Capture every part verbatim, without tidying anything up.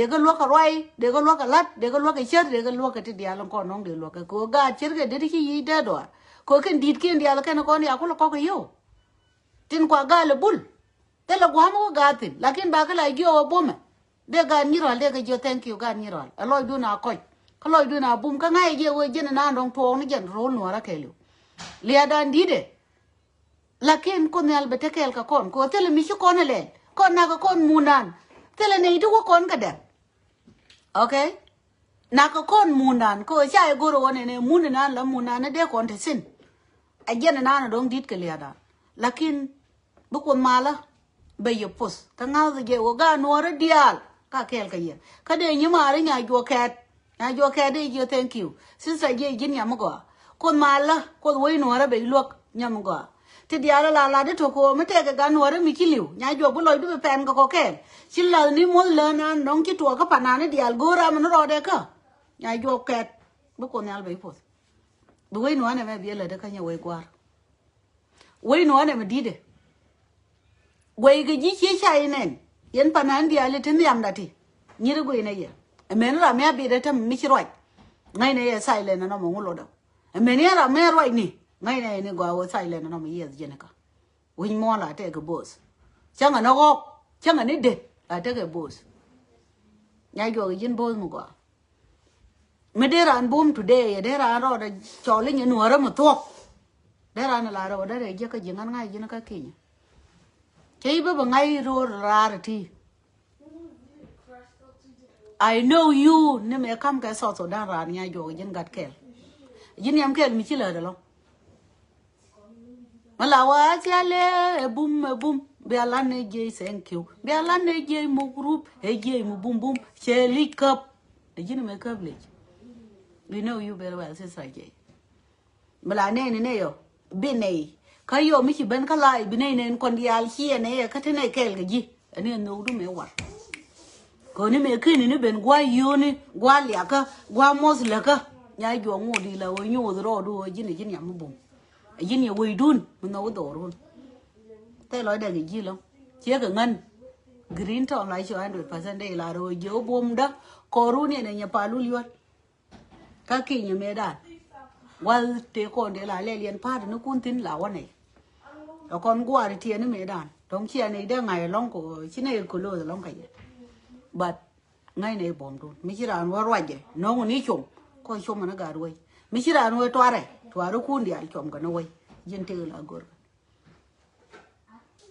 Dee kɛ luäk kɛ ruac, dee kɛ luäk kɛ la̱t, dee kɛ luäk kɛ cär, dee kɛ luäk kɛ ti diaal in kɔn nɔŋ dee luäk kɛ. Kɛ ɣöö gaat cärkɛ dee ti ci yic dee dɔaar. Kɛ ɣöö kɛn di̱t kiɛn diaal kɛn kɔn ya kulɛ kɔk kɛ yio̱w. Tin kua gal ɛ bul. Thilɛ gua̱a̱m wä gaat thi̱n. Lakin ba kɛ la jiɔk ɛ bumɛ. Dee gaat Nyirɔal dee kɛ jiɔ thank you gaat Nyirɔal. Ɛ lɔcdun a kɔc. Kä lɔcdun a bum kä ŋa̱c ɛ jiɛ wee ji̱n inan dɔ̱ŋ tuɔɔk ni jɛn ro̱l nuɔ̱ɔ̱rä kɛɛliw. Liadan di̱tɛ. Lakin Kuoth Nhial bɛ te kɛɛl kɛ kɔn kɛ ɣöö thilɛ mi ci kɔn ɛ lɛl kɔn nakä kɔn mundan. Thilɛ nɛy ti wä kɔn kɛ dɛm. Okay. Nakä kɔn mundan kɛ ɣöö ca i̱ go̱r ɛ ɣɔn ɛn ɛ mun inan la mundan ɛ dee kɔn te thin. Ɛ jɛn inan ɛ dɔ̱ŋ di̱t kɛ liadan. Lakin bi Kuoth malä bɛ yɛ poth kä ŋa̱th jɛ wä gaat nuɔ̱ɔ̱rä diaal ka kɛɛl kɛ yɛ. Kä dee nyimaari nya juɔk kɛɛt. Nya juɔk kɛɛt dee jiö thank you. Sister jiɛ ji̱n nyam mi gɔaa. Kuoth malä Kuoth wec nuɔ̱ɔ̱rä bɛ iluäk nyam mi gɔaa. Ti diaal la la di tok kɛ ɣöö mi tɛkɛ gat nuɔ̱ɔ̱rä mi ci li̱w. Nya juɔk bi lɔcdu bi pɛn kɛ kɔ kɛɛl. Ci la̱th ni muɔth län an nɔŋ ci tuɔɔk kä panan ni diaal go̱o̱r ram ni rɔɔdɛ kä. Nya juɔk kɛɛt. Bi Kuoth Nhial bɛ ipoth. Bi wec nuɔ̱ɔ̱rä mɛ bi ɛ lätdä kä nyɛ wec gua̱a̱r. Wec nuɔ̱ɔ̱rä mɛ di̱tdɛ. Guey kɛ ji̱ cie ca inɛn. Yɛn panan diaal i̱ ti nhiamda ti. Nyiri guey nɛ yɛ. Ɛmɛn ram mi a bitdɛ täm mi ci ruac. Ŋäcnɛ yɛ silent ɛnɔmɔ ŋu lotdɔ. Ɛmɛn yɛ ram mi a ruacni. Ŋäcnɛ yɛ ni gɔaa wä silent ɛnɔmɔ yiɛth jɛn kä. Wi̱c muɔ̱ɔ̱n la tɛk kɛ bo̱o̱th. Cäŋɛ ni ɣɔ̱k. Cäŋɛ ni dee la tɛk kɛ bo̱o̱th. Nya juɔk ji̱n bo̱o̱th mi gɔaa. Mi dee raan bum today, dee raan rɔɔdɛ cɔl inyɛ nuɔ̱ɔ̱rä mi thuɔ̱k. Dee raan la rɔɔdɛ rɛ jiäkä ji̱ ŋa̱n ŋa̱c ji̱n kä Kenya. Cɛ i̱ bä bä ŋa̱c ro̱o̱r raar ti. I know you ni mëë ka̱m kɛ South Sudan raan nya juɔk ji̱n gat kɛl. Ji̱n yam kɛl mi ci lät ɛlɔ. Mi la wä a thial ɛ bum ɛ bum. Bia lan ɛ jiɛc thank you. Bia lan ɛ jiɛc muk rup ɛ jiɛc mu bum bum. Cɛ lic käp. Ɛ ji̱n mɛ käp lic. We know you very well, sister J. Mi la nɛy ni nɛy ɔ bi nɛy kä yɔ mi ci ben kä la bi nɛy nɛn kɔn diaal ciɛ nɛy ɛ kä ti nɛy kɛɛl kɛ ji̱. Ɛn ni ɛ nhökdu mɛ war. Koni mɛ keni ni ben gua yoni gua liakä gua moth läkä. Nya juɔk ŋot di la wä nyoth rɔɔdu wä ji̱n ji̱n yam mi bum. Ji̱n yɛ wecdun mi nhɔk wä dhorun. Thɛ lɔcdɛ kɛ ji̱ lɔŋ ciɛ kɛ ŋän. Green tɔm la ci hundred percent dee la rɔ jiɛ wä bumdä. Kɔrun yɛn ɛ nyɛ palul yuɔl. Kä kinyɛ mëëdan. Wal tëë kɔn dee la lɛl yɛn pa̱a̱t ni kun thi̱n la wä nɛy. Ɛ kɔn gua̱a̱r tiɛɛni mëëdan dɔ̱ŋ ciɛ nɛy dee ŋa̱c ɛlɔ̱ŋ kɔ ci nɛy kɛ lo̱o̱th ɛlɔ̱ŋ kɛ yɛ. But ŋäcnɛ i̱ buɔ̱mdun mi ci raan wä ruacɛ no̱o̱ŋ ni com. Kɔn com ɛn ɛ gat wec mi ci raan wä tuarɛ tuarikun diaal com kɛ ni wec. Ji̱n tëë la go̱r kɛ.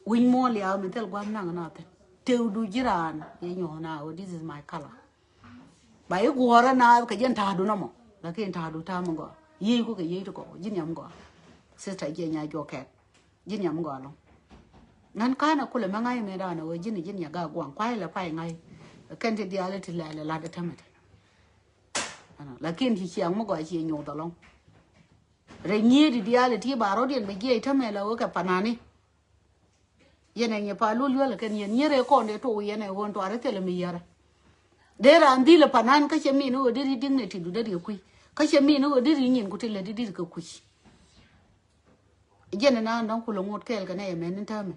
Wi̱ny muɔ̱ɔ̱n liaw mi thil gua̱m naŋ na thin. Tëëkdu ji̱ raan yɛ nyuɔ̱ɔ̱n na wä, this is my color. Ba i̱ guɔ̱ɔ̱rä na kɛ jɛn ta̱a̱du nɔmɔ. Lakin ta̱a̱du ta̱a̱ mi gɔaa. Yiëëku kɛ yiëëtu kɔ ji̱n yam gɔaa. Sister jiɛ nya juɔk kɛk. Ji̱n yam gɔaa lɔŋ. Ŋän ka̱n a kulɛ mɛ ŋa̱c mɛ da̱a̱n a wä ji̱n ji̱n yɛ ga gua̱a̱ŋ kuay lɛ pay ŋa̱c. Kɛn ti diaal ti lɛ lɛ lat ɛ tämɛ ti. Ɛnɔ lakin ci ciaŋ mi gɔaa ci nyuuth ɛlɔ̱ŋ. Rɛy nyiet di diaal ti ba rɔ̱diɛn bɛ jiɛc tämɛ la wä kɛ panani. Yɛn ɛ nyɛ pa lul yuäl kɛn yɛn nyier ɛ kɔn dee tok yɛn ɛ ɣöö tuar ɛ thilɛ mi yɛrɛ. Dee raan dhil ɛ panan kä cɛ min ɣöö dee ri dignity du dee ri kui̱ kä cɛ min ɣöö dee ri nyin ku ti lɛ di dir kɛ kui̱. Jɛn ɛ naan dɔ̱ŋ kulɛ ŋot kɛɛl kɛ nɛ yɛ mɛn ni täämɛ.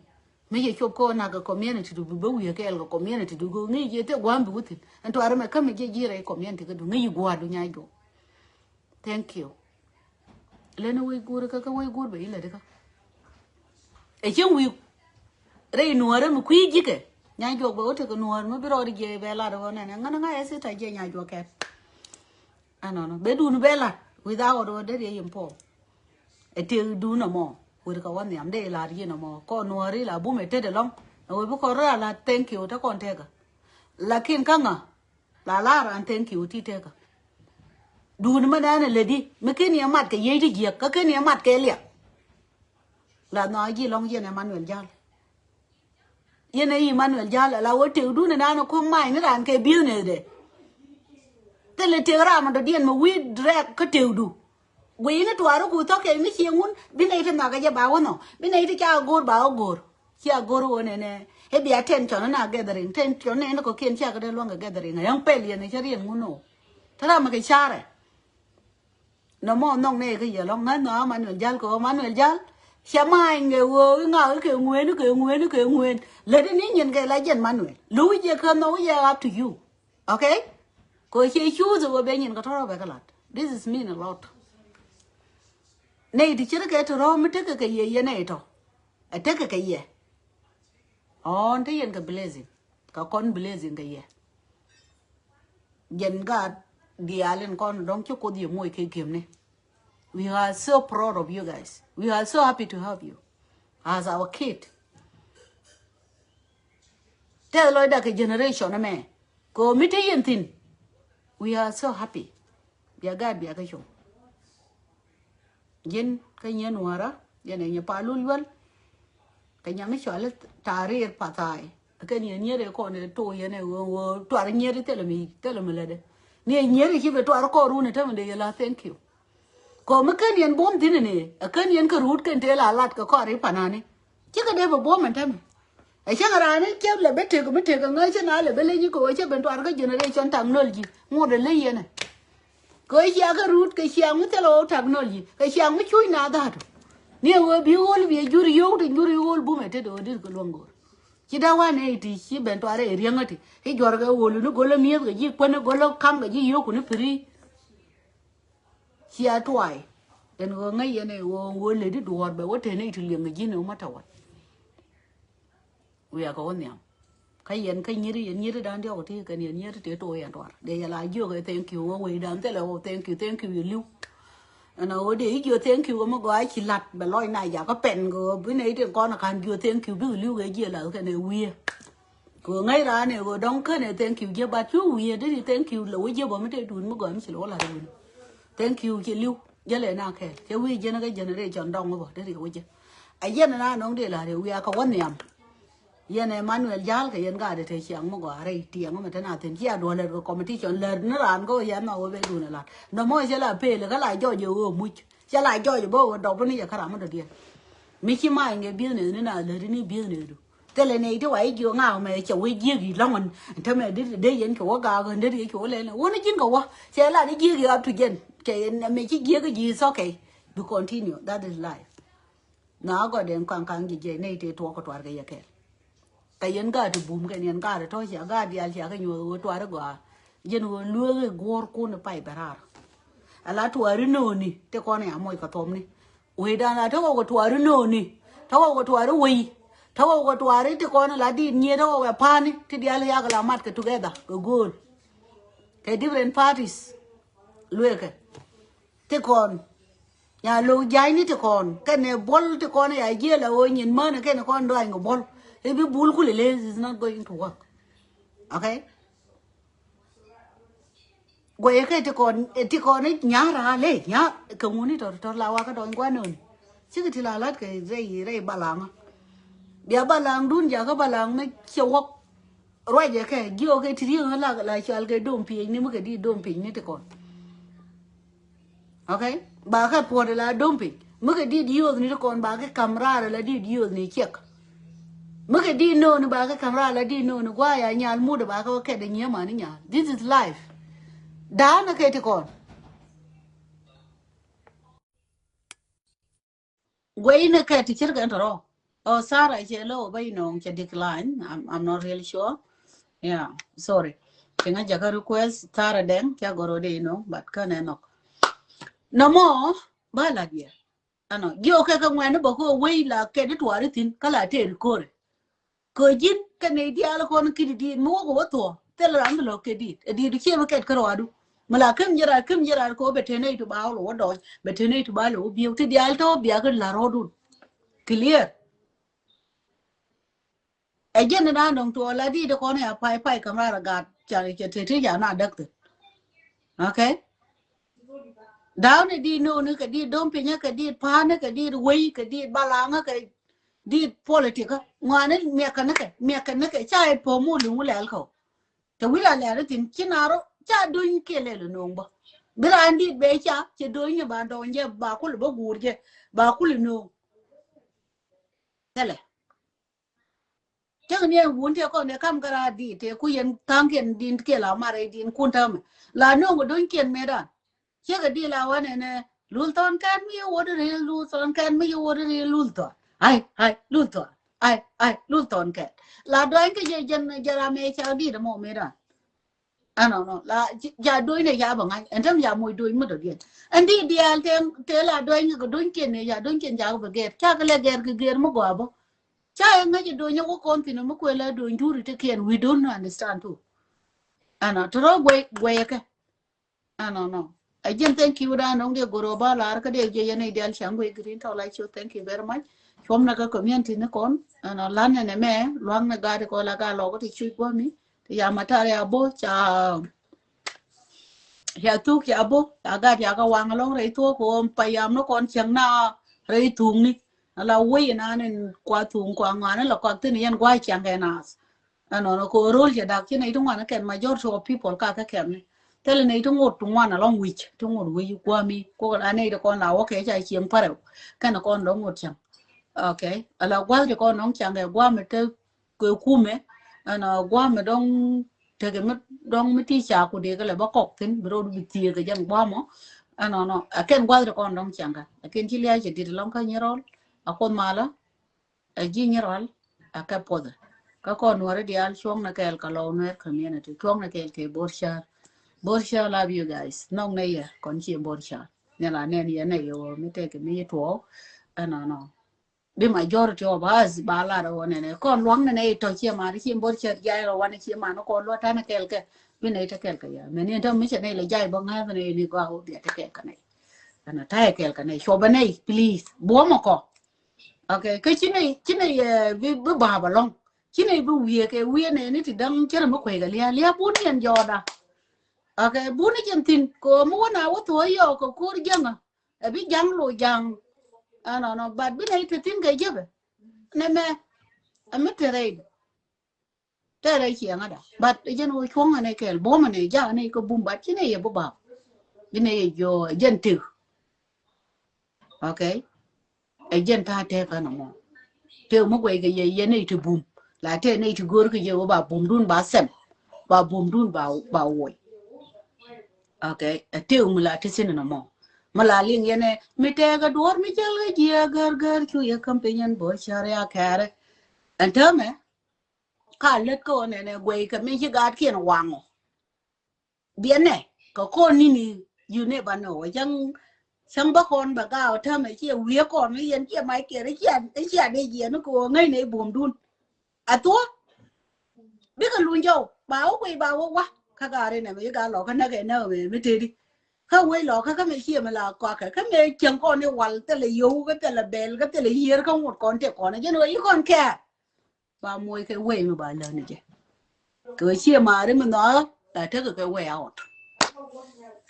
Mi yɛ cop kä ɣöö nak kɛ community du bi bä wi̱i̱ kɛɛl kɛ community du kɛ ŋi̱i̱c yɛ thil gua̱a̱m bi wuthin ɛn tuar ɛmɛ kä mi jɛ ji̱ rɛy community kä du ŋi̱i̱c gua̱a̱r du nya juɔk. Thank you. Leni wec guur kä kä wec guur bɛ ilɛ dikä. Ɛ cieŋ wi̱i̱ rɛy nuɔ̱ɔ̱rä mi kui̱ ji̱kɛ. Nya juɔk bɛ wä tekɛ nuɔ̱ɔ̱r mi bi rɔɔd jiɛ bɛ lat wä nɛnɛ ŋän ŋa̱ ɛ sita jiɛ nya juɔk kɛt. Ɛnɔnɔ bɛ dun bɛ lat without wä dee riɛ yim pɔɔm. Ɛ tëëk dun ɛmɔ wet kɛ wä nhiam dee lat yin ɛmɔ kɔ nuɔ̱ɔ̱ri la bum ɛ tet ɛlɔŋ. Ɛ wee bi kɔn rɔ la lat thank you te kɔn tekä. Lakin kä ŋa̱ La la ran thank you ti tekä. Duun mɛ nɛn ɛ lätdi mi ken yɛ mat kɛ yiey ti jiäk kä ken yɛ mat kɛ liak. La nhɔaak ji̱ lɔ̱ŋ yɛn Emmanuel Jal. Yɛn ɛ Emmanuel Jal ala wä tëkdun ɛ nan ɛ ko̱k mac ni ran kɛ business dɛ. Thilɛ tëk ram ɛ dɔ̱diɛn mɛ wi̱i̱ direct kä tëkdu. Guiy ni tuaari ku thɔk kɛ mi cie ŋun bi nɛy ti nhɔakä jɛ ba wä nhɔk bi nɛy ti ca go̱o̱r ba wä go̱o̱r. Cia go̱o̱r wä nɛnɛ i̱ bia tension na gathering tension nɛn kɔ̱kiɛn cia kɛ dee luäŋ kɛ gathering ɛ yäŋ pɛl yɛn cä riɛn ŋun ɔ. Te ram kɛ carɛ. Nɔ mɔ nhɔk nɛy kä yɛ lɔ̱ŋ ŋäth nhɔakä Manuel Jal kɛ ɣöö Manuel Jal. Cɛ maany kɛ ɣöö i̱ ŋakä kɛ ŋueen kɛ ŋueen kɛ ŋueen lätdi ni nyin kɛ la jɛn Manuel lo̱k wi̱c jɛ kä nhɔk wi̱c jɛ up to you. Okay? Kɛ ɣöö ciɛ choose ɣöö bɛ nyin kɛ tɔ̱rɔ̱ bɛ kɛ la̱t. This is mean a lot. Nɛy ti ce̱tkɛ tɔ̱rɔ̱ mi tekɛ kɛ yɛ, yɛ nɛy tɔ̱. Ɛ tekɛ kɛ yɛ. Ɣɔ̱ɔ̱n te yɛn kɛ blessing. Kɛ kɔn blessing kɛ yɛ. Jɛn gaat diaal in kɔn dɔ̱ŋ ci Kuoth yɛ moc kɛ gi̱emni. We are so proud of you guys. We are so happy to have you as our kid. Tɛth lɔcda kɛ generation ɛmɛ. Kɛ ɣöö mi te yɛn thi̱n. We are so happy. Bia gaat bia kä cuŋ. Ji̱n kä nyier Nuäärä, yɛn ɛ nyi Palul Yuel. Kɛ nyaŋ cɔal i̱ Tarir Pathai. Kɛn yɛn nyier ɛ kɔn ɛ to̱ yɛn ɛ ɣöö, ɣöö tuar nyier i̱ thilɛ mi, thilɛ mi lätdɛ. Ni ɛ nyier i̱ ci bɛ tuar kɔn run ɛ tämɛ dee yɛ la thank you. Kɔ mi kän yɛn buɔ̱m thi̱n ni, ɛ kän yɛn kä ruut kɛn tëë la lat kɛ kɔr i̱ panani. Cikɛ dee bɛ buɔ̱m ɛn tämɛ. Ɛ cäŋ raan i̱ cɛ lɛ bɛ tëk, mi tëk ɛ ŋäc ci na lɛ bɛ leny i̱ kɛ ɣöö cɛ ben tuar kä generation technology. Ŋot ɛ leny yɛn ɛ. Kɛ ɣöö ciaŋ kä ruut, kɛ ciaŋ mi thilɛ ɣöö technology, kɛ ciaŋ mi cuc na dha̱a̱tu. Ni ɛ ɣöö bi ɣöl bi ɛ jur yio̱w ti jur i̱ ɣöl bumɛ tetdɛ ɣöö di̱t kɛ luäŋ go̱o̱r. Ci da̱wa̱n ɛ ti ci ben tuar ɛ riäŋä ti. I̱ juɔ̱r kɛ ɣöl ni go̱l ɛ mi̱eth kɛ ji̱ kuän i̱ go̱l ɛ kam kɛ ji̱ yio̱w kun i̱ pi̱ri. Cia tuay. Ɛn ɣöö ŋäc yɛn ɛ ɣöö ɣöö ledi duɔ̱ɔ̱r bɛ wä te nɛy ti liɛŋ kɛ ji̱n ɛ wä ma tɛ wä. Wiakɛ wä nhiam. Kä yɛn kä nyieri, yɛn nyieri da̱a̱n diɔ̱k ti kɛn yɛn nyieri tëë to̱ yɛn tuar. Dee yɛ la jiök ɛ thank you wä wecdan thilɛ wä thank you, thank you yɛ li̱w. Ɛn ɣöö dee i̱ jiök thank you wä mi gɔaa ci la̱t bɛ lɔc na jakä pɛn kɛ ɣöö bi nɛy tin kɔn ka̱n jiök thank you bikɛ li̱w kɛ jiɛ lath kɛn ɛ wi̱i̱. Kɛ ɣöö ŋäc raan ɛ ɣöö dɔ̱ŋ kän ɛ thank you jiɛ bat cu wi̱i̱ ɛ dee thank you lɛ wä jiɛ bä mi tëë duun mi gɔaa mi ci lɛ wä la̱t ɛ wi̱i̱. Thank you ci li̱w. Jälɛ na kɛɛl cɛ wi̱i̱ jiɛn kä generation dɔŋ bä dee riɛw wä jiɛ. A yɛn na nɔŋ dee la̱t ɛ wi̱i̱ a kɛ wä nhiam. Yɛn Emmanuel Jal kɛ yɛn gaat te ciaŋ mi gɔaa rɛy tiɛŋ mi te na thi̱n cia duɔl lɛr kɛ competition lɛr ni raan kɛ yɛn ma wä bɛ dun lat. Nɔmɔ cɛ la pel kä la jɔc ɛ wä muc. Cɛ la jɔc bä wä dɔp ni yɛ kä ram mi dɔ̱diɛn. Mi ci ma iŋɛ business ni na lɛr ni business du. Thilɛ nɛy ti wa i̱ jiök ŋa̱a̱k mɛ cɛ wä jiäk i̱ lɔ̱ŋ ɛn. Tämɛ dee yɛn cɛ wä gaak ɛn dee yɛ cɛ wä lɛl ɛn wä ni ji̱n kɛ wä cɛ la ni jiäk i̱ up to jɛn. Cɛ yɛn mɛ ci jiäk i̱ ji̱ is okay. Bi continue, that is life. Na gɔdɛn kaŋ kaŋ ji̱ jɛ nɛy tëë tuɔɔk kɛ tuar kɛ yɛ kɛɛl. Kɛ yɛn gaat ti bum kɛn yɛn gaat ti tɔ̱ cia gaat diaal cia kɛ nyuɔ̱th ɣöö tuar i̱ gɔaa. Jɛn ɣöö lueek i̱ guɔ̱ɔ̱rkun i̱ pay bɛ raar. Ala tuar i̱ nööni ti kɔn i̱ amoc kɛ thuɔ̱mni. Wecdan la te ɣɔw kɛ tuar i̱ nööni. Te ɣɔw kɛ tuar i̱ wei. Te ɣɔw kɛ tuar i̱ ti kɔn i̱ la diit nyiee te ɣɔw kɛ pa̱a̱ni ti diaal i̱ yak la mat kɛ together kɛ gööl. Kɛ different parties. Lueekɛ. Ti kɔn. Ya lo̱k ja̱a̱cni ti kɔn. Kɛnɛ buɔl ti kɔn ya jiɛl a ɣöö nyin mänɛ kɛnɛ kɔn duany kɛ buɔl. I̱ bi bul kulɛ leth is not going to work. Okay? Guɛyɛ kɛ ti kɔn, ti kɔn i̱ nya̱a̱ raal i̱ nya̱a̱ kɛ ŋuni tɔr tɔr la wakä dɔny gua̱n nööni. Cikɛ ti la la̱t kɛ rɛy rɛy balaŋä. Bia balaŋdun jakä balaŋ mi cɛ wäk. Ruacɛ kɛ jiɔkɛ ti riek la la cual kɛ dom piecni mi kɛ di dom piecni ti kɔn. Okay? Ba kɛ puɔt la dom piny mi kɛ di diööth ni ti kɔn ba kɛ kam raar la di diööth ni ciɛk. Mi kɛ di nooni ba kɛ kam raar la di nooni guaya nyal mut ba kɛ kɛ de nyiema ni nyal. This is life. Daanɛ kɛ ti kɔn. Guey ni kɛ ti cir kɛn tɔrɔ. Oh, Sarah cɛ lo ba inong cɛ decline. I'm, I'm not really sure. Yeah, sorry. Cɛ ŋa jaka request Sarah Deng cɛ goro de inong but kɛn ɛ nok. Nɔmɔ ba la diɛ. Ano jiɔ kɛ kɛ ŋuɛn bä ko wei la kɛ di tuari thin ka la teri kore. Kɛ ji̱n kɛ nɛy diaal kɔn ki̱t diit mi wä kɛ wä thuɔ̱k thil ram bi lɔ̱k kɛ diit ɛ diit du cie mi kɛt kä rɔadu. Mi la kem ji̱ rat kem ji̱ rat kɛ wä bɛ te nɛy tu ba wä lɔ wä dɔɔc bɛ te nɛy tu ba lɔ wä bieu ti diaal tɔ̱ biak kä la rɔɔdun. Clear. Ɛ jɛn ni na nɔŋ tuɔɔk la diit kɔn ya pay pay kam rar a gat ca cɛ te te ca na däk thin. Okay. Da̱a̱n ni diit no̱o̱ni kɛ diit dom pinyä kɛ diit pa̱a̱ni kɛ diit wei kɛ diit balaŋä kɛ diit politik ŋuani miɛkɛ nikɛ miɛkɛ nikɛ ca it pom wä luŋ wä lɛl kɔ. Te wi̱c la lɛl ithin ci na rɔ ca do̱ny kiɛ lɛl no̱o̱ŋ bä. Bi raan diit bɛ ca cɛ do̱ny ni ba dɔɔny jɛ ba kul bä guur jɛ ba kul no̱o̱ŋ. Thilɛ. Cäŋ ni ɛn wun tëë kɔn ëë kam kä raar diit tëë ku yɛn tha̱a̱ŋkiɛn din kiɛ la mar ëë din kun täämɛ la no̱o̱ŋ kɛ do̱nykiɛn mëëdan. Ciekɛ diit la wä nɛnɛ lul thɔn kɛn mi yɛ wot ri lul thɔn kɛn mi yɛ wot ri lul thɔn. Ai ai lul thɔn ai ai lul thɔn kɛn la duany kä jɛ jɛn jɛ ram ëë cak diit ɛmɔ mëëdan. Ɛnɔnɔ la ja do̱ny ni ca bɛ ŋa̱c ɛn tɛm ca moc do̱ny mi dɔ̱diɛn. Ɛn di diaal te la do̱ny kɛ do̱ny kiɛn ni ca do̱ny kiɛn ca kɛ bɛ gɛɛr ca kɛ lɛ gɛɛr kɛ gɛɛr mi gɔaa bä. Ca ɛ ŋäc ɛ do̱ny ɛ wä kɔn thin mi kuɛ la do̱ny duuri te kiɛn, we don't understand too. Ɛnɔ tɔrɔ guɛy guɛy ɛ kɛ. Ɛnɔnɔ. Ɛ ji̱n thank you dan dɔ̱ŋ di goro ba lar kä di jɛ yɛn idial ca ŋuɛ green tɔ la ciö, thank you very much. Cuɔm na kä community ni kɔn ɛnɔ lan ɛnɛ mɛ luaŋ ni gat kɔ la gat lɔk ti cuc guami. Ti ya matar ya bo ca ya thuk ya bo ya gat ya ka waŋ lɔŋ rɛy thuɔk kɔ pa yam ni kɔn cɛŋ na rɛy thuk ni. Ala wei na ni kua thuk kua ŋuan la kɔk thin yɛn gua cɛŋ kɛ nas. Ɛnɔnɔ kɛ rol cɛ dak ci nɛy ti ŋuan kɛn majority of people ka kɛ kɛn ni. Thilɛ nɛy ti ŋot ti ŋuan alɔŋ wi̱c ti ŋot wi̱c guami kok la nɛy ti kɔn la wä kɛ ca cieŋ parɛw. Kɛn kɔn dɔŋ ŋot cäŋ. Okay. Ala gua̱th ti kɔn dɔŋ cäŋ kɛ guami te kɛ kumɛ. Ɛnɔ guami dɔŋ tekɛ mi dɔŋ mi ti ca ku dee kɛ lɛ bä kɔk thin bi rot bi thiee kɛ jɛn guamɔ. Ɛnɔnɔ a kɛn gua̱th ti kɔn dɔŋ cäŋ kɛ a kɛn ci lia̱a̱ cɛ dit lɔŋ kä nyirɔl. A kuoth malä. Ɛ ji̱ nyirɔl a kɛ puɔthɛ. Kä kɔn nuɔri diaal cuɔ̱ŋ ni kɛɛl kɛ lɔw nuɛr community cuɔ̱ŋ ni kɛɛl kɛ bor cäär. Bor cäär love you guys. Nhɔk ni yɛ kɔn ci bor cäär. Ni la nɛn yɛ ni yɛ wä mi tɛk mi yɛ tuɔɔk. Ɛnɔnɔ bi majority of us ba lar wä nɛnɛ kɔn luaŋ nɛnɛ itɔ ciɛ man ci bor cäär jay rɔ wan ci man kɔn luɔ tan kɛɛl kɛ. Bi nɛ itɔ kɛɛl kɛ yɛ mɛ ni tɔ mi cɛ nɛ ilɛ jay bä ŋa̱th nɛ ni gɔaa wä bia tɔ kɛɛl kɛ nɛ. Ɛnɔ tayɛ kɛɛl kɛ nɛ cuɔbɛ nɛ please buɔmɔ kɔ. Okay, kä ci nɛ ci nɛ bi bi bap alɔŋ. Ci nɛ bi wiee kɛ wiee nɛ ni ti daŋ cɛ rɛ mi kuec kɛ lia̱a̱ lia̱a̱ bun yɛn jɔɔda. Okay, bun ni jɛn thin kɛ mi wä na wä thuɔ̱ɔ̱ yɔɔk kɛ ko̱r jäŋä. Ɛ bi jaŋ lo jaŋ. Ɛnɔnɔ but bi nɛ ti thin kɛ jɛpɛ. Nɛ mɛ ɛ mi te rɛy. Tɛrɛ ciɛŋä da but jɛn wä cuɔ̱ŋ ɛn ɛ kɛɛl buɔmɛ nɛ jaŋ nɛ kɛ bum but ci nɛ yɛ bi bap. Bi nɛ yɛ jɔɔ ɛ jɛn tëk. Okay. Ɛ jɛn ta̱a̱ tëkä nɔmɔ. Tëë mi guɛy kɛ yɛ yɛ nɛy ti bum la tëë nɛy ti go̱o̱r kɛ yɛ wä ba bumdun ba thɛm. Ba bumdun ba ba woc. Okay. Ɛ tëë mi la ti thin nɔmɔ. Mi la liŋ yɛn ɛ mi tëëkɛ duɔ̱ɔ̱r mi cäl kɛ jiɛ gär gär cu yɛ käm piny ɛn bo̱o̱r cär ya kɛɛrɛ. Ɛn täämɛ ka lät kä ɣän ɛn ɛ guɛy kɛ mi ci gaatkiɛn waŋɔ. Biɛnɛ kɛ kɔn nini you never know. Cäŋ cäŋ bä kɔn bɛ gaw täämɛ ciɛ wiee kɔn mi yɛn ciɛ mac kiɛr ciɛ ciɛ dee jiɛn kɛ ɣöö ŋäcnɛ i̱ buɔ̱mdun. A thuɔ̱k bikɛ luny jɔw ba wä kui̱ ba wä wa kä gaari nɛ mi ci gaa lɔkä näk ɛ näk ɛ mi tëëdi. Kä wec lɔkä kä mi ciɛ mi la kɔakɛ kä mi cäŋ kɔn i̱ wal thilɛ yio̱w kä thilɛ bɛl kä thilɛ yiër kä ŋot kɔn tëë kɔn ɛ jɛn ɣöö ci kɔn kɛɛr. Ba muɔc kɛ wei mi ba lääni jɛ. Kɛ ɣöö ciɛ maari mi nhɔakä la tekɛ kɛ wei a ɣɔt.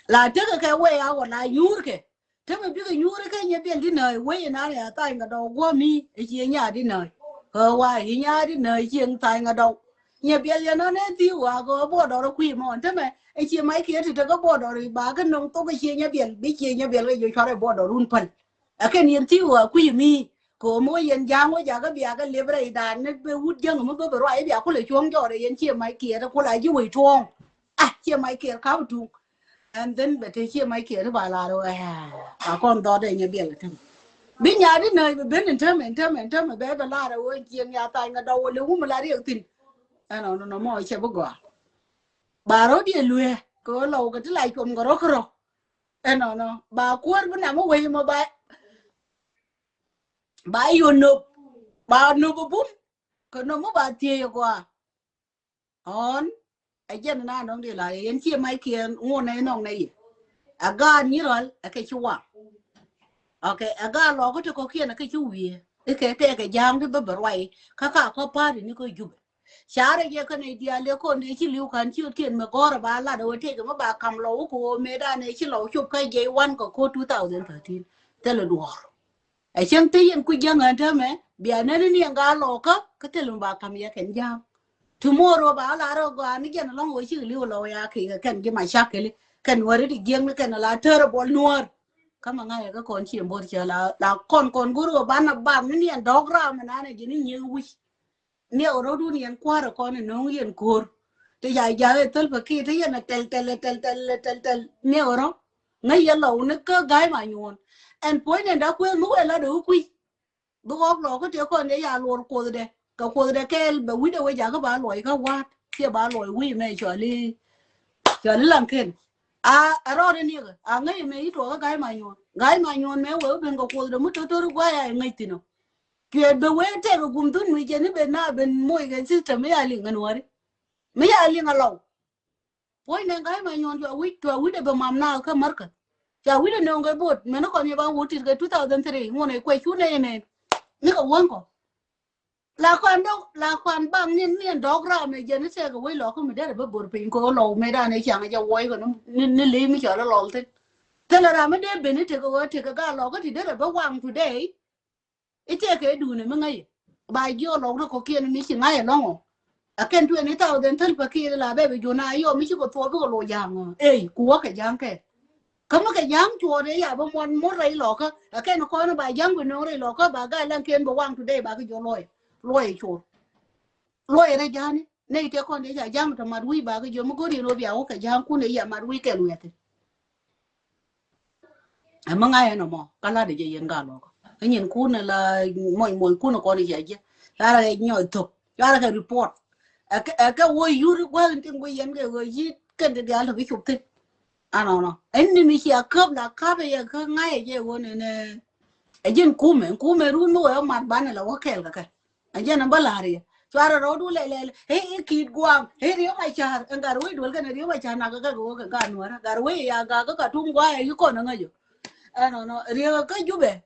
La tekɛ kɛ wei a ɣɔt la nyuurkɛ. Te mi bikɛ nyuuri kɛ nyɛ biɛl di nääc wei inan ya tha̱a̱ny kɛ dɔw guɔ̱mi ɛ ciɛ nya di nääc. Kɛ wa i̱ nya di nääc ciɛ tha̱a̱ny kɛ dɔw. Nyɛ biɛl yɛ nɔn ɛ thi̱i̱ wa kɛ ɣöö buɔdɔr ɛ kui̱ mɔn te mɛ ɛ ciɛ mac kiɛ ti tekɛ buɔdɔr i̱ ba kɛ no̱ŋ thok ɛ ciɛ nyɛ biɛl bi ciɛ nyɛ biɛl kɛ jiö cuarɛ ɛ buɔdɔr run päl. Ɛ kɛn yɛn thi̱i̱ wa kui̱ mi. Kɛ ɣöö mi wä yɛn ja̱a̱ŋ wä jakä bia kɛ lep rɛy da̱a̱n ni bɛ wut jäŋ mi bä bɛ ruac i̱ bia kulɛ cuɔ̱ŋ jɔɔrɛ yɛn ciɛ mac kiɛ ti kulɛ a ji̱ wec tuɔ̱ɔ̱ŋ. A ciɛ mac kiɛ kap tuŋ. And then bɛ te ciɛ mac kiɛ ti ba lar wä a kɔn dhɔt ɛ nyɛ biɛl ɛ tɛm. Bi nyaat in nääc bɛ ben in tɛm in tɛm in tɛm bɛ bɛ lar wä cieŋ ya thany kɛ dɔw wä lɛ wum la riɛk thi̱n. Ɛnɔ nɔ nɔ mɔ cɛ bi gɔaa. Ba rɔ̱ diɛ luee kɛ ɣöö lɔw kɛ ti la cuɔm kɛ rɔ̱ kärɔ̱. Ɛnɔ nɔ ba kuäär bi nam wä wec mɔ ba ba yɔ nop ba nop bum. Kɛ nop mɔ ba thiec kɔaa. Ɔn ɛ jɛn na nɔŋ di la yɛn ciɛ mac kiɛn ŋuɔn nɛ nɔŋ nɛ yɛ. Ɛ gaat nyirɔl ɛ kɛ ci waŋ. Okay, ɛ gaat lɔk kä ti kɔkiɛn ɛ kɛ ci wiee. Ikɛ tɛkɛ ja̱a̱ŋ ti bä bɛ ruac kä ka kɔ pa̱a̱t ini kä Jubɛ. Carɛ jɛ kä nɛ diaal yɛ kɔn dee ci li̱w ka̱n ciötkiɛn mɛ gɔ̱rɛ ba lat ɛ wä tëkɛ mɛ ba ka̱m lɔw wä kɛ ɣöö mëëdan ɛ ci lɔw cop kä jɛ i̱ wan kɛ ko̱r two thousand thirteen. Thilɛ duɔ̱ɔ̱r. Ɛ cäŋ te yɛn kui̱ jäŋ ɣän täämɛ bia nɛn ni ɛn gaa lɔɔkä kä thil mi ba ka̱m yɛ kɛn ja̱a̱ŋ. Tomorrow ba lar ɛ gɔaa ni jɛn ɛlɔ̱ŋ wee cik li̱w lɔw ya kɛ kɛn ji̱ macakɛli kɛn wä ri ti jiäkni kɛn la tär ɛ buɔl nuäär. Kä ma ŋa̱c ɛ kä kɔn ci ɛn bo̱r cä la la kɔn kɔn go̱r ɣöö banɛ bam ni ni ɛn dɔ̱k ram ɛnan ɛ ji̱n ni nyiek wi̱c. Niɛk rɔ̱dun yɛn kua̱r ɛ kɔn ɛ no̱o̱ŋ yɛn ko̱r. Ti ca ja̱a̱k ɛ thäl pɛ ki̱i̱t ti yɛn ɛ tɛl tɛl ɛ tɛl tɛl ɛ tɛl tɛl niɛk rɔ̱. Ŋäc yɛ lɔw ni kä ga̱a̱c ma nyuɔ̱ɔ̱n. Ɛn puɔ̱ny nɛn da̱k kuëëth mi wëë lat ɛ wä kui̱. Bi ɣɔk lɔɔk kä tëë kɔn dee ya luɔr kuothdɛ kɛ kuothdɛ kɛɛl bɛ wi̱cdɛ wec jakä ba luɔc kä wa̱a̱t kiɛ ba luɔc wi̱i̱ mɛ cɔal i̱ Cɔal i̱ Laŋken. A, a rɔɔdɛ niɛkɛ. A ŋäc ɛmɛ i̱ tuɔɔkä Ga̱a̱c Manyuɔ̱ɔ̱n. Ga̱a̱c Manyuɔ̱ɔ̱n mɛ wee wä ben kɛ kuoth dɛ mi to̱r to̱r i̱ gua̱a̱c a ŋäc thi̱n ɔ. Cuɛ bɛ wee tɛk ɛ gum dhun mi jɛn i̱ ben na ben moc kɛ system mi ya liŋ ɛ Nuääri. Mi ya liŋ ɛ Lɔw. Puɔ̱ny nɛ Ga̱a̱c Manyuɔ̱ɔ̱n cua wi̱c, cua wi̱c ɛ bɛ mam na kä märkä. Cua wi̱c ɛ nööŋ kɛ bo̱o̱t mɛn i̱ kɔn yɛ ba wut tit kɛ two thousand three ŋuɔ̱n ɛ kuɛ cu nɛ yɛ nɛn. Mi kɛ wäŋ kɔ. La kɔn dɔk, la kɔn baŋ niɛn, niɛn dɔk ram ɛ jɛn i̱ tɛk ɛ wec Lɔw kä mi derɛ bä bo̱r piny kɛ Lɔw mɛ dan ɛ ciaŋ ɛ jɛ wuɔc kɛ ni, ni, ni li̱i̱ mi cɔl ɛ Lɔw thi̱n. Thilɛ ram mi dee ben i̱ tekɛ ɣöö tekɛ gaa Lɔw kä ti derɛ bä waŋ today. I̱ tɛk kɛ duundɛ mi ŋäc i̱ ba jiɔk Lɔw rɔ kɔ̱kiɛn mi ci ŋa̱c ɛlɔ̱ŋ ɔ. Ɛ kɛn twenty thousand thil pɛ kiɛn la bɛ bi juɔ̱n a yɔ mi ci kɛ thuɔɔk bikɛ loc ja̱a̱ŋ ɔ. Ey, ku wä kɛ ja̱a̱ŋ kɛ. Kä mi kɛ ja̱a̱ŋ cuɔɔt ɛ ya bä muɔn muɔn rɛy Lɔkä. Ɛ kɛn kɔn ba ja̱a̱ŋ bi nöŋ rɛy Lɔkä ba gaa Laŋken bɛ waŋ today ba kɛ jɔ luɔy. Luɔy cuɔɔr. Luɔy rɛy ja̱a̱ni. Nɛy tëë kɔn dee ca ja̱a̱ŋ tɔ mat wi̱i̱ ba kɛ jɔ mi go̱r yɛn wä bia wä kɛ ja̱a̱ŋ kun ɛ ya mat wi̱i̱ kɛl wiathi. Ɛmɛ ŋa̱c ɛn ɛmɔ kä la̱tdɛ jɛ yɛn gaa Lɔkä. Kä nyinkun ɛ la moc moc kun ɛ kɔn i̱ cia jiɛ. Lar ɛ nyɔc thok. Lar ɛ kɛ report. Ɛ kɛ, ɛ kɛ wä yur i̱ gua̱th in tin guic yɛn kɛ ɣöö yi̱ kɛn ti diaal tɔ bi cop thi̱n. Anɔnɔ. Ɛn ni mi cia käp la ka̱p ɛ yɛ kä ŋa̱c ɛ jɛ ɣöö nɛnɛ. Ɛ ji̱n kumɛ, kumɛ run mi wee mat banɛ la wä kɛɛl kɛ kɛ. Ɛ jɛn ɛ bä la̱r yɛ. Cuarɛ rɔɔdu lɛl lɛl. Ɛ, ɛ Ki̱i̱t Gua̱a̱ŋ. Ɛ Riek Macar. Ɛn gat wec duel kɛnɛ Riek Macar nak kɛ kɛ kɛ wä kɛ gaat Nuäärä. Gat wec ya gak kä Katum gua̱a̱ ɛ yi kɔn ɛ ŋäc ɔ. Ɛnɔnɔ. Riek kä Jubɛ.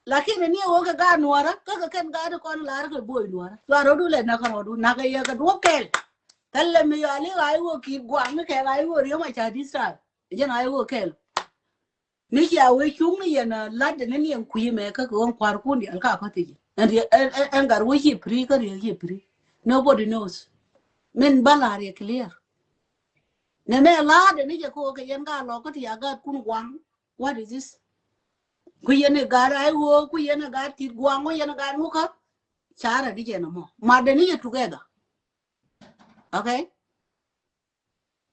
Lakin ɛ ni ɛ wä kɛ gaat Nuäärä. Kä kɛ kɛn gaat ɛ kɔn la̱r kɛ bo̱o̱c Nuäärä. Cuarɛ rɔɔdu lɛl nak kɛ rɔɔdu. Nak kɛ yɛ kɛ duɔ̱p kɛɛl. Thilɛ mi yɔal i̱ ɣa̱c wä Ki̱i̱t Gua̱a̱ŋ mi kɛ ɣa̱c wä Riek Macar di̱t thaar. Ɛ jɛn ɣa̱c wä kɛɛl. Mi cia wee cuŋ ni yɛn a lat ni ni yɛn kui̱ mɛ kä kɛ ɣöö kua̱r kun dial ka kɔth i̱ ji̱. Ɛn, ɛn, ɛn, ɛn gat wee ci pri kä Riek ci pri. Nobody knows. Min bä la̱r yɛ clear. Nɛ mɛ la̱r dɛ ni jɛ kɛ ɣöö kɛ yɛn ka lɔk kä ti ya gat kun gua̱a̱ŋ. What is this? Ku yɛn i̱ gat a i̱ ɣöö ku yɛn i̱ gat Ki̱i̱t Gua̱a̱ŋ ku yɛn i̱ gat ŋukä. Carɛ di jɛ nɔmɔ. Mat dɛ ni jɛ together. Okay?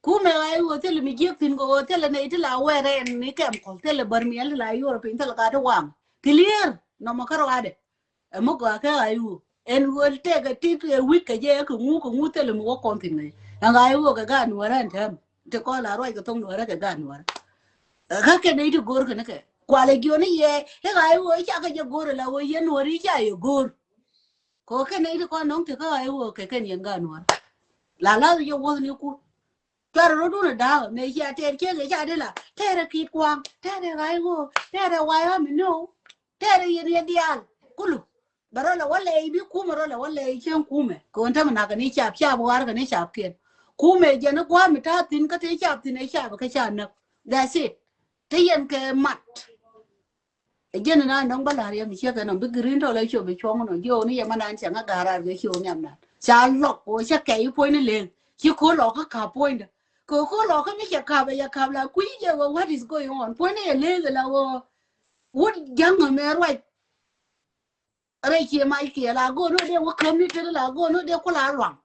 Kumɛ ɣa̱c ɣöö thilɛ mi jiäk thi̱n kɛ ɣöö thilɛ nɛy ti la wɛɛrɛ ɛn ni kɛm kɔl thilɛ bär miɛl ti la yuɔr piny thilɛ ka ti waŋ. Clear nɔmɔ kä ruaadɛ. Ɛmɔ gɔaa kɛ ɣa̱c ɣöö ɛn ɣöö tɛkɛ ti kɛ wi̱c kɛ jɛ kɛ ŋu kɛ ŋu thilɛ mi wä kɔn thi̱n ŋäc. Ɛn ɣa̱c ɣöö kɛ gaat Nuäärä ɛn tɛm. Ti kɔn la ruac kɛ thoŋ Nuäärä kɛ gaat Nuäärä. Kä kɛ nɛy ti go̱o̱r kɛn kɛ kualɛ jiɔni yɛ i̱ ɣa̱c ɣöö i̱ ca kɛ jɛ go̱o̱r ɛ la ɣöö yɛn Nuäärä i̱ ca yɛ go̱o̱r. Kɛ ɣöö kɛn nɛy ti kɔn nɔŋ ti kä ɣa̱c ɣöö kɛ kɛn yɛn gaat Nuäärä. La lath yɛ wuɔ̱thnikun. Cuarɛ rɔ̱dun ɛ da̱a̱k mɛ cia tɛɛr ciek ɛ ca di la tɛɛrɛ Ki̱i̱t Gua̱a̱ŋ tɛɛrɛ ɣa̱c ɣöö tɛɛrɛ wa̱i̱ ɣä mi no̱o̱ tɛɛrɛ yɛn yɛn diaal kulu. Bɛ rɔ lɛ wä lɛy bi kumɛ rɔ lɛ wä lɛy cieŋ kumɛ kɛ ɣöö tämɛ nak kɛ ni cap cap ɣa̱r kɛ ni cap kiɛn. Kumɛ jɛn i̱ gua̱a̱m i̱ ta̱a̱ thi̱n kä te cap thi̱n ɛ cap kä ca näk. That's it. Te yɛn kɛ mat. Ɛ jɛn na nɔŋ bä la̱r yɛ mi ciek ɛnɔ bi green tɔ lɛ ciö bi cuɔ̱ŋ nɔ jiö ni yɛ ma nan cɛ ŋa ga̱raar kɛ ciö nhiam nan ca lɔk kɛ wä cɛ kɛy puɔ̱ny ni leŋ ci ko̱ lɔk kä ka̱p puɔ̱nydä kɛ ko̱ lɔk kä mi cɛ ka̱p ɛ yɛ ka̱p la kui̱ jɛ wä what is going on puɔ̱ny ni yɛ leŋ la wä wut ja̱ŋ mɛ ruac. Rɛy cie mac kiɛ la go̱o̱n wä dee wä käm ni tet la go̱o̱n wä dee ku la luaŋ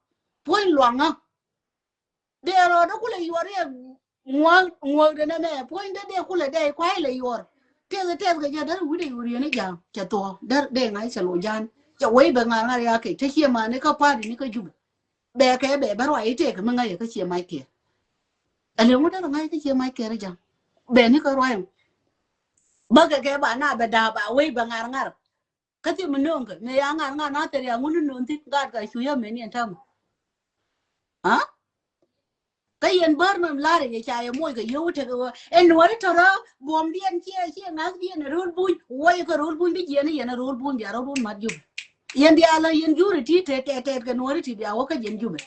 puɔ̱ny luaŋä. Dee rɔɔdä kulɛ yuɔr yɛ ŋuɔ̱k ŋuɔ̱k dee nɛmɛ puɔ̱nydä dee kulɛ dee kuay lɛ yuɔr. Tɛth tɛth kɛ jɛ där wi̱cdɛ yuɔr yɛn i̱ ja̱a̱ŋ cɛ thuɔ̱k där dee ŋa̱c cɛ loc ja̱a̱n cɛ wec bɛ ŋa̱r ŋa̱r ya kɛ te cie mani kä pa̱a̱t ini kä Jubɛ. Bɛ kɛ bɛ bä ruac i̱ tëëk mi ŋa̱c yɛ kä cie mac kiɛ. Ɛ lëŋ wä där ŋa̱c kä cie mac kiɛ rɛ ja̱a̱ŋ bɛ ni kä ruac. Bä kɛ kɛ ba na bɛ da̱a̱ ba wec bɛ ŋa̱r ŋa̱r. Kä thim mi nööŋkɛ mëë ya ŋa̱r ŋa̱r na thil ya ŋun ni nööŋ thi̱n gaat ka cu yä mëë ni ɛn ta̱mɛ. Kä yɛn bär nɔm la̱rä yɛ ca yɛ moc kɛ yio̱w tekɛ ɣöö ɛn nuɔ̱ɔ̱ri tɔ̱rä buɔ̱mdiɛn ciɛ ciɛ ŋa̱thdiɛn ɛ ro̱l buny. Wuɔyɛ kɛ ro̱l buny bi jiɛn i̱ yɛn ɛ ro̱l buny bia ro̱l wun mat Jubɛ. Yɛn diaal ɛ yɛn juri ti tɛt tɛt tɛt kɛ nuɔ̱ɔ̱ri ti bia wä kä jiɛn Jubɛ.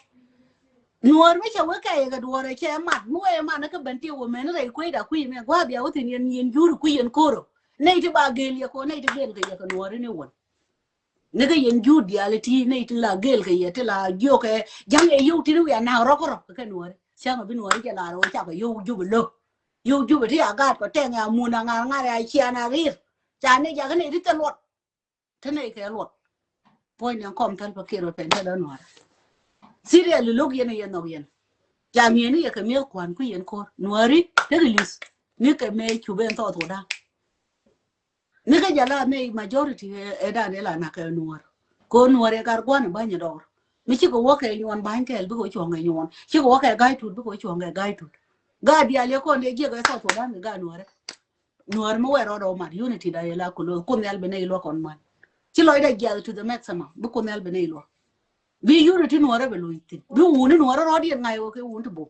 Nuɔ̱ɔ̱r mi cɛ wek kɛyɛ kɛ duɔ̱ɔ̱r ɛ cɛ mat mi wee ɛ mat ni kä ben ti wä mɛn rɛy kuecda kui̱ mɛ gua̱a̱ bia wä thi̱n yɛn yɛn juri kui̱ yɛn ko̱r ɔ. Nɛy ti ba gel yɛ kɛ ɣöö nɛy ti gel kɛ yɛ kɛ nuɔ̱ɔ̱ri ni wän. Ni kä yɛn jur diaal ti nɛy ti la gel kɛ yɛ ti la jiök kɛ ja̱ŋ ɛ yio̱w ti ni wiaa nak rɔk rɔk kɛ nuɔ̱ɔ̱ri. Cäŋ ɛ bi nuɔ̱ɔ̱ri jɛ lar ɣöö cakɛ yio̱w Jubɛ lo̱k. Yio̱w Jubɛ ti a gaat kɔ tɛŋ ɛ a mun a ŋa̱r ŋa̱r ɛ a cian a rir. Ca nɛy jakä nɛy ti thil luɔt. Te nɛy kɛ luɔt. Puɔ̱ny ni kɔm thäl pa kiɛt rɔ pɛn te dɔ̱ nuɔ̱ɔ̱ri. Siriɛl lo̱k yɛn ɛ yɛn nhɔk yɛn. Ca mi̱eeni yɛ kɛ mi̱eth kua̱n kui̱ yɛn ko̱r nuɔ̱ɔ̱ri tekɛ li̱th. Ni kɛ mëë cup ɛn thɔɔth wä da̱a̱. Ni kä jɛ la nɛy majority ɛ dan ɛ la nak kɛ nuɔ̱ɔ̱r. Kɛ ɣöö nuɔ̱ɔ̱r ɛ gat gua̱n ɛ ba̱ny ɛ dɔɔr. Mi cikɛ wä kɛ nyuɔn ba̱ny kɛɛl bikɛ wä cuɔ̱ŋ kɛ nyuɔn. Cikɛ wä kɛ ga̱y tut bikɛ wä cuɔ̱ŋ kɛ ga̱y tut. Gaat diaal yɛ kɔn dee jiɛk ɛ South Sudan kɛ gaat Nuäärɛ. Nuäär mi wɛɛr rɔɔdɛ wä mat unity da yɛ la kulɛ Kuoth Nhial ben nɛy luäk kɔn man. Ci lɔcdɛ jiath to the maximum bi Kuoth Nhial ben nɛy luäk. Bi unity Nuäärɛ bɛ loc thi̱n. Bi wuni Nuäärɛ rɔɔdiɛn ŋa̱c wä kɛ wun ti bom.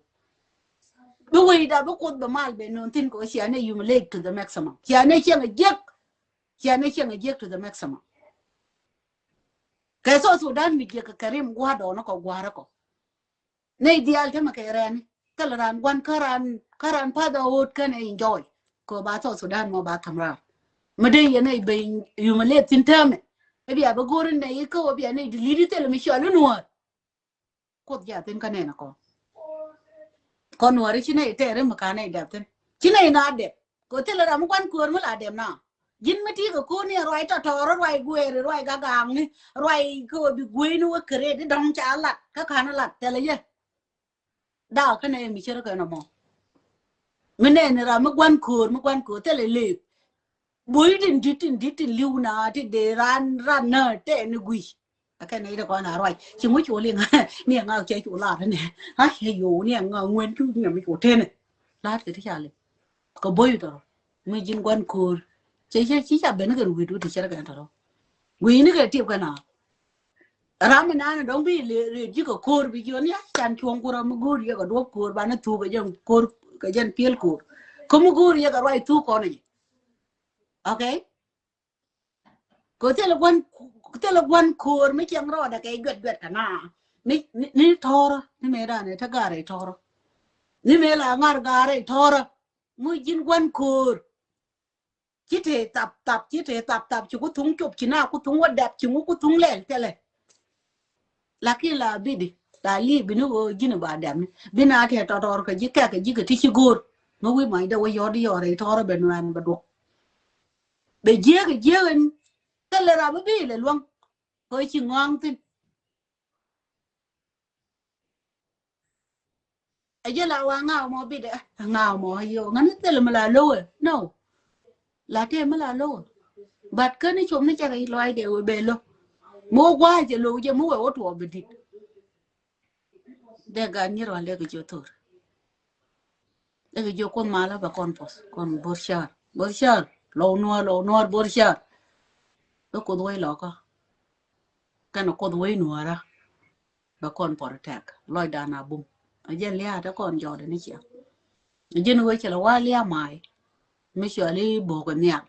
Bi wecda bi Kuoth bɛ mal ben nööŋ thi̱n kɛ ɣöö cia nɛy humiliate to the maximum. Cia nɛy cieŋ a jiäk. Cia nɛy cieŋ a jiäk to the maximum. Kɛ South Sudan mi jiäk kɛ rim gua̱a̱r dɔɔni kɔ gua̱a̱r kɔ. Nɛy diaal tämɛ kɛ rɛɛni. Thilɛ raan gua̱n kä raan, kä raan pa̱th a ɣööt kɛnɛ enjoy. Kɛ ba South Sudan mɔ ba ka̱m raar. Mi dee yɛn nɛy ben humiliate thi̱n täämɛ. Ɛ bia bɛ go̱o̱ri nɛy ikä wä bia nɛy di li̱t i̱ thilɛ mi cɔal i̱ Nuäär. Kuoth jathin kä nɛn akɔ. Kɔn Nuäri ci nɛy tɛɛri mi ka nɛy dɛp thin. Ci nɛy na dɛp. Kɛ thilɛ ram mi gua̱n köör mi la dɛp na. Ji̱n mi ti kɛ köör ni ruac tɔtɔɔr, ruac gueeri, ruac gagaŋni, ruac kɛ wä bi gueyni wä kɛ rɛt di dɔ̱ŋ ca lat kä ka̱n lat thilɛ yɛ. Dak kä nɛy mi cär kɛ nɔmɔ. Mi nɛn ram mi gua̱n köör, mi gua̱n köör thilɛ lëëp. Bo̱o̱c tin di̱t tin di̱t tin li̱w na ti dee ran ran na tɛɛni gui̱c. Akɛ nɛy ti kɔn a ruac ci ŋuc cu liŋ. Ni ŋa cɛ cu lar ni a cɛ yo̱w ni ŋa ŋuɛn cu nyam cu teni. Lat kɛ ti ca liŋ kɛ bo̱o̱c tɔrɔ mi ji̱n gua̱n köör. Cɛ cɛ ci ca ben ni kɛn wi̱i̱du ti cɛ kɛn tɔrɔ. Gui̱c ni kɛ tiep kɛn a ram mi nani dɔ̱ŋ bi le ri ji̱ kɛ köör bi jiɔn ya can cuɔ̱ŋ ku ram mi go̱o̱r yɛ kɛ duɔ̱p köör ba ni thuk kɛ jɛn köör kɛ jɛn piel köör. Kä mi go̱o̱r yɛ kɛ ruac thuk kɔn ni. Okay. Kɛ thilɛ gua̱n, thilɛ gua̱n köör mi cieŋ rɔɔdɛ kɛ juɛt juɛt kɛ na. Ni, ni, ni tɔ̱rä ni mëë danɛ te ga̱rɛ tɔ̱rä. Ni mëë la ŋa̱r ga̱rɛ tɔ̱rä. Mi ji̱n gua̱n köör. Ci te thap thap, ci te thap thap, ci ku thuŋ cop, ci na ku thuŋ wä dɛp, ci ŋu ku thuŋ lɛl thilɛ. Lakin la bidi la li bini ɣöö ji̱n ba dɛmni bina tɛ tɔtɔr kɛ ji̱ kɛk kɛ ji̱ kɛ ti ci go̱o̱r. Mi wi̱i̱ mac dee wä yɔt yɔt rɛy tɔrɔ bɛ nuɛn bɛ duɔk. Bɛ jiäk jiäk in thilɛ rap bi lɛ luäŋ kɛ ci ŋɔaŋ thin. Ɛ jɛ la wa ŋaw mɔ bidɛ ŋaw mɔ yo ŋani thil mi la lowe no. La tɛ mi la lowe. But kani com ni cɛ kɛ lɔac dɛ wee bɛ lo. Mi wä gua̱a̱c jɛ lo jɛ mi wee wä tuɔ bi dit. Dɛ gan nyir wa lɛ kɛ jɛ thor. Dɛ kɛ jɛ kuoth malä bɛ kɔn puɔth kɔn bor car bor car lɔw nuɔr lɔw nuɔr bor car. Bɛ kuoth wei lɔkä. Kɛn kuoth wei nuɔra. Bɛ kɔn protect lɔcdan a bum. A jɛn lia̱a̱ te kɔn jɔɔdɛ ni ciɛ. A jɛn wee cɛ lɛ wa lia̱a̱ ma̱a̱y. Mi cɔal i̱ bo̱o̱k ɛ nhial.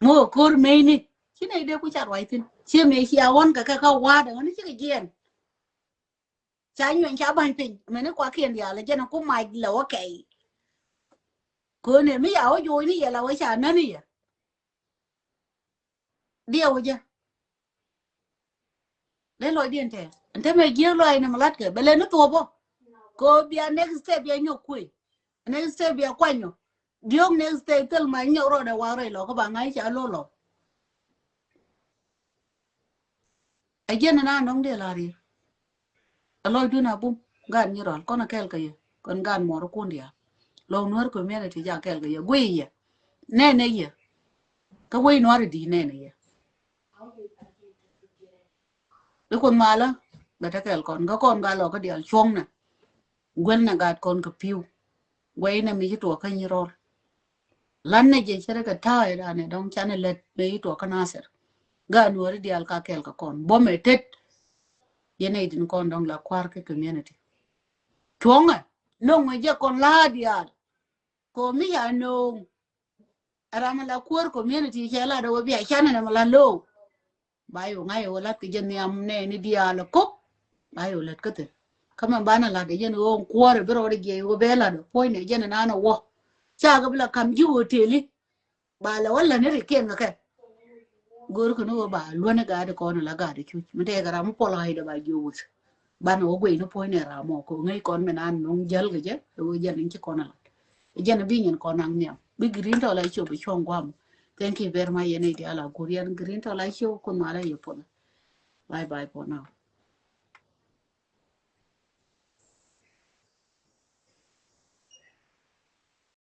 Ŋo̱o̱k ko̱r meyni ci nɛy dee ku ca ruac thi̱n. Ciɛ mëë cia wän kɛ kɛ kä wa̱a̱dɛ ɣän cikɛ jiɛn. Ca nyuɛny ca ba̱ny piny mɛni kuakiɛn diaal a jɛn ku mac lɛ wä kɛy. Ko̱n ɛ mi ya wä jo̱o̱cni yɛ la wä ca näni yɛ. Diɛ wä jɛ. Lɛ lɔcdiɛn tɛ ɛn te mɛ jiäk lɔac ni mi latkɛ bɛ lɛ ni thuɔpɔ. Kɛ ɣöö bia next step bia nyɔk kuëë. Next step bia kuanyɔ. Diɔ̱k next step thil ma nyɔk rɔɔdɛ wak rɛy lɔ kä ba ŋa̱c ca lo̱l lɔ. Ɛ jiɛn ni na nɔŋ diɛ la rier. Ɛ lɔcdun a bum gan nyi rɔl kɔn a kɛɛl kɛ yɛ kɔn gan mɔr kun diaal. Lɔw nuɔr community ja kɛɛl kɛ yɛ guiy yɛ nɛnɛ yɛ. Kä wec nuɔr di nɛnɛ yɛ. Bi kuoth malä bɛ te kɛɛl kɔn kä kɔn gal lɔ kä diaal cuɔ̱ŋnɛ. Guɛl nɛ gat kɔn kɛ pi̱w. Guɛy nɛ mi ci tuɔk kä nyi rɔl. Lan nɛ jɛ cɛ rɛ kɛ ta̱a̱ ɛ danɛ dɔ̱ŋ canɛ lät mi ci tuɔk kä Nasir. Gat nuɔri diaal ka kɛɛl kɛ kɔn buɔmɛ tet. Yɛn ɛ din kɔn dɔ̱ŋ la kua̱r kä community. Cuɔ̱ŋɛ no̱ŋ ɛ jɛ kɔn la diaal. Ko mi ya no̱o̱ŋ. Ram la kuäär community cɛ lat ɛ wä bia canɛ nɛ mɛ la lo̱o̱. Ba yɛ wä ŋa̱c ɛ wä lat kɛ jɛ nhiam nɛ ni diaal ɛ kop. Ba yɛ wä lat kä thil. Kä mɛ banɛ lat ɛ jɛn ɣöö kuäär ɛ bi rɔɔd ɛ jiɛc wä bɛ lat ɛ puɔ̱ny nɛ jɛn ɛ nan ɛ wä. Ca kɛ bi la kam ji̱ wä tëli. Ba lɛ wä lät ni ri kiɛn kɛ kɛ. Go̱o̱r kɛ ni wä ba luäni gaat ɛ kɔn ɛ la gaat ɛ cuc mi tɛkɛ ram mi puɔl ɣa̱cdɛ ba jiɛ wuth. Banɛ wä guey ni puɔ̱ny nɛ ram mɔ kɛ wä ŋäc kɔn mɛ nan nuŋ jäl kɛ jɛ ɛ wä jɛn in ci kɔn ɛ lat. Jɛn bi nyin kɔn naŋ nhiam bi green tɔ la cop bi cuɔ̱ŋ guam. Thank you very much yɛn i̱ diaal a go̱r yɛn green tɔ la cop kun mal a yɛ puɔth. Bye bye for now.